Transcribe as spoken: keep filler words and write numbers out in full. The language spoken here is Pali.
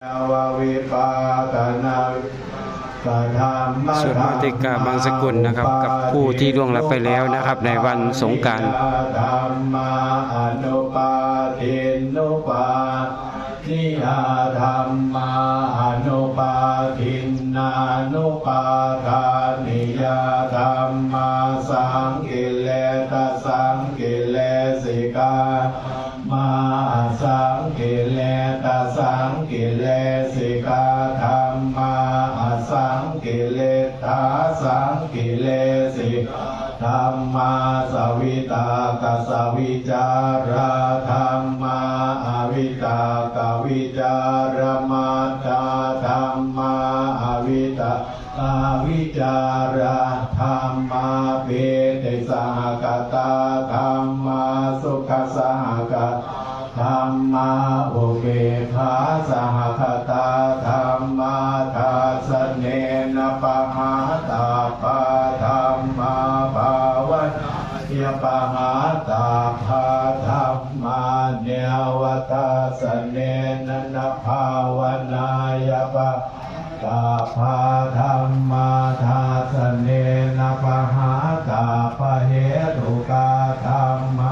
สวดมาติกาบังสกุลนะครับ กับผู้ที่ล่วงลับไปแล้วนะครับ ในวันสงกรานต์ dhammā anupādinnupādi niyā dhammā anupādinnānupādāniyā dhammā saṅkiliṭṭhasaṅkilesikā dhammā asaṅkiliṭṭhasaṅkilesikā dhammā asaṅkiliṭṭhāsaṅkilesikā dhammā savitakkasavicārā dhammā avitakkavicāramattā dhammā avitakkāvicārā dhammā pītisahagatā dhammā sukhasahagatā dhammā upekkhāsahagatā dhammā dassanena pahātabbā dhammā bhāvanāya pahātabbā dhammā neva dassanena na bhāvanāya pahātabbā dhammā dassanena pahātabbahetukā dhammā